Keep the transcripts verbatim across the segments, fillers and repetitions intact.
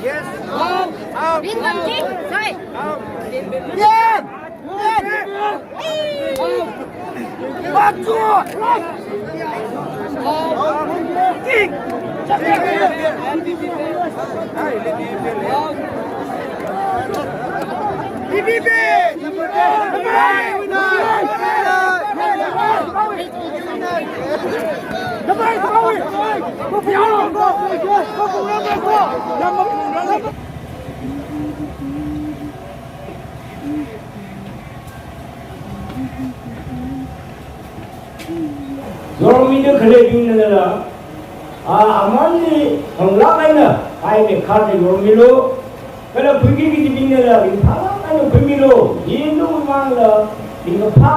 Yes. Out. Out. Out. Out. Zormida khaleibingnala, a, amanli hanglāk eina, ai me khar de zormilu, kala phuiki kajibingnala, ringphālāk eina phuimilu, yinungmangla, ringkaphā,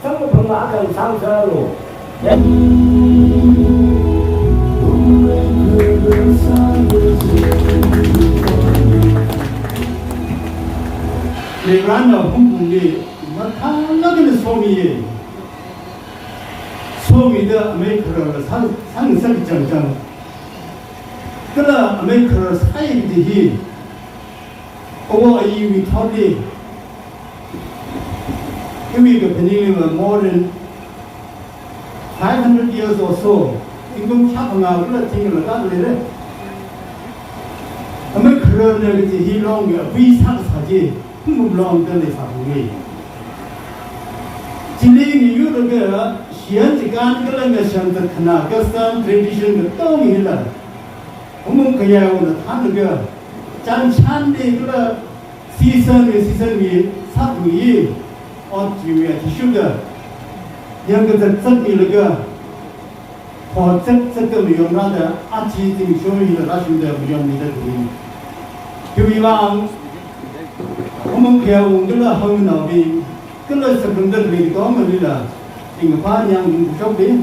samkaphang akha sāngasaklu. Leirana humbungli, mathālāk eina somiye. Somida amei khararla sā, sāngasak changchang. Kala amei kharar sāi kaji hi, awo ayiwui thotli, iwui kaphaningliva more than five hundred years or so, zingkum shāphangā kala thingla ka leire. Amei khararna kaji hi longwui apui sākasā chi, hungkum longda leisāphalunge. Chili ngayurlaga, shiyan chikan kala ngashan tatkhana custom tradition katong hila, hungkum kayāwona thānlaga, chānshandi kala season wui season wui sākhuiya, ot chiwui athishurda, yangkazat zatmilaga, kho zat zatka mayonrāda, achi zimiksho hila rāshungda mayonmida khalei. Khiwuivang, hungkum kayāwui ungdala hangnaobing, kala sākhangatbing katongalila, ringkaphā ningyāng ningkashokbing,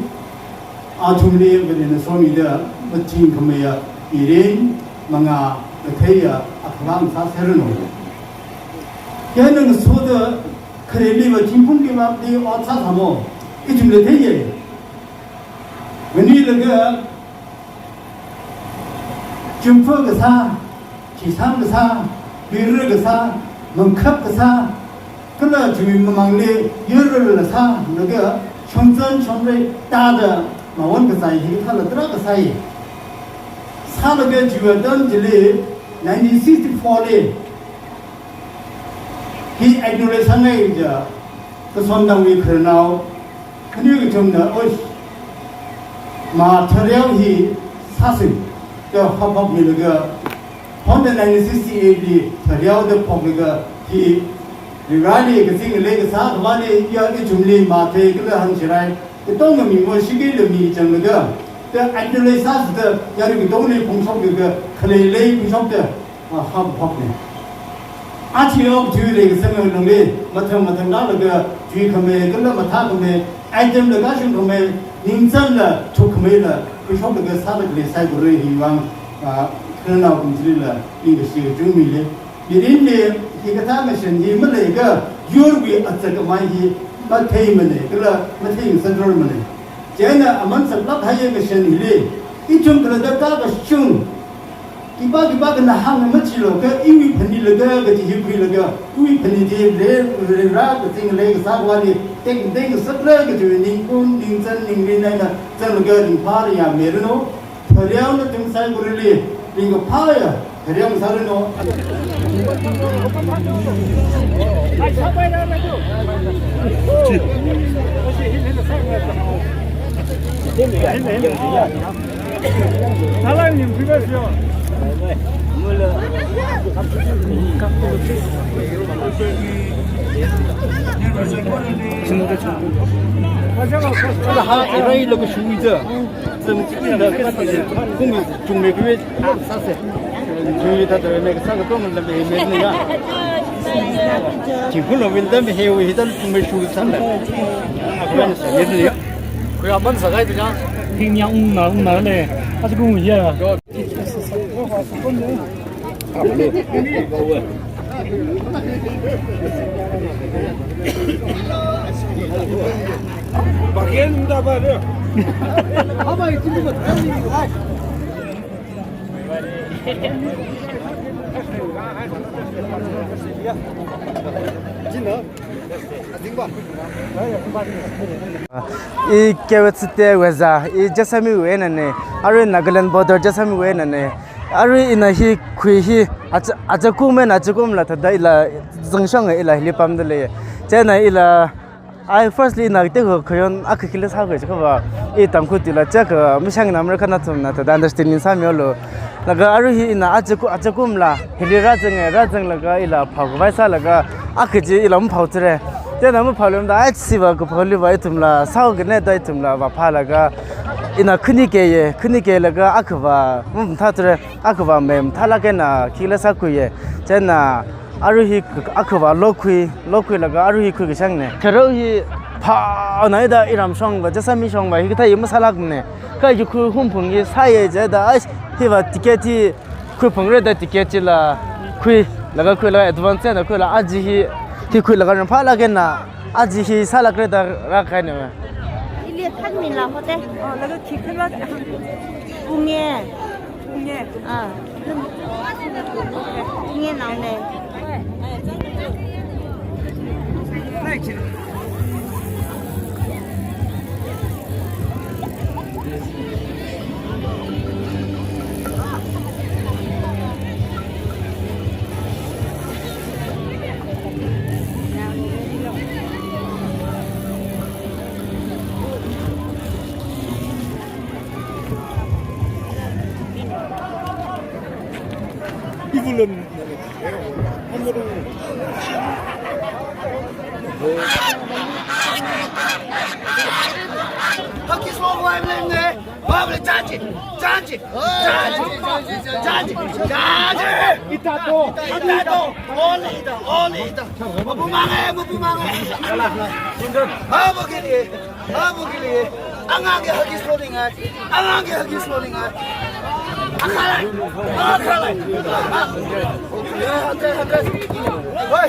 athumli maningna somida, machingkhameiya mirin, mangā katheiya akhavang sāserranu. Kha nana soda khareliva thingphungli mapli ot sāsāmo, ithumla theiye. Maninglaga, chumphā kasā, chisam kasā, bira kasā, mangkhap kasā, kala chiwui mamangli yurrala sālaga, shongzan shongrei tāda mawon kasā hi kathāla tarākha sāi. Sālaga chiwui atam chili nineteen sixty-four li hi acknowledge sāngai kaja, kasomtangwui khararnao, khani kachungna, oi, mā thareo hi sāsei, da haophokmilaga, hon da nineteen sixty-eight li thareo da phoklaga, hi Vareli kazing ngalei kasā khavāli, ya ithumli mā thei kala hāngchirai, katonga mimo shikila mi changlaga, da acknowledge sāsāda, yarui katongli phongshokda, khalei lei phongshokda, a, haophokne. Achi okathuili kasāng lungli, mathang mathang rālaga, chuikhamei, kala mathākhamei, item la kashungkhamei, ningchānla, thukkhameila, khuishokda sāda khalei saikora hiwui vang, a, khararnao kumchilila, ningkashi kachungmile. Mirinli, hikathā ngashan hi maleiakha, yurwui azak amei hi, matheimane, kala matheingasakrar mane. Chieina aman saklāk kahaiya ngashan hili, ithum khalatta kashung, khipā khipākhana hāngna machilu kha, iwui phanit laga, kaji hi khuilaga, iwui phanit hi le, leira, kazing ngalei kasā khavāli, tekmatei ngasakra kaji ningkum, ningchān, ningrin eina, chānlaga ringphāya miranu, thareo nathum saikorali, ringkaphāya, thareo sāranu. Khuiaman sākahai dina. Thing yang ungna, ungna le. Aja kung ya. I Kewetsite Weza, i Jessami wui einane, arui Nagaland border Jessami wui einane, arui ina hi khui hi, aja, ajakum eina ajakumla thāda ila zangshonga ila hili pamda lei. Chieina ila, ai firstly ina teokha khayon akha khili sākhui jiakhava, i Tangkhul tuila chaka mashāngnamra khanathumna thāda understanding sāmihaolu. Laga arui hi ina ajaku, ajakumla hili rāzanga, rāzanglaga ila phaokhavai sālaga, akha chi ila maphao chire. Chieina maphao lemda, ai chiva kaphaoliva ithumla sāhaokane da ithumla vāphālaga, ina khani keiya, khani keilaga akhava mamathā chire, akhava mamathālāk eina khila sākhuiya. Chieina arui hi akhava lokhui, lokhuilaga arui hi khui kashāngne. Kharao hi phaonaida iram shongva, Jessami shongva hikathā hi masālākmane. Kha yukhui humphung hi sāya jida, ai, hiva ticket hi khuiphangra da ticket chila khuilaga, khuilaga advance eina khuila, aja hi, hi khuilaga ramphālāk eina, aja hi sālākra da rākahaina. Ili thanmila hote. Oh, laga khi khala. Pung e. Pung e. Ah. Pung e naone. Huggies long line lane ne. Baba, charge it. Charge it. Charge it. Charge it. Charge it. Itato. Itato. Only ita. Only ita. Mapamang e, mapamang e. Abo kili. Abo kili. Angangke Huggies clothing ai. Angangke Huggies clothing ai. Akhalai. Akhalai. Hundred, hundred. Hoi.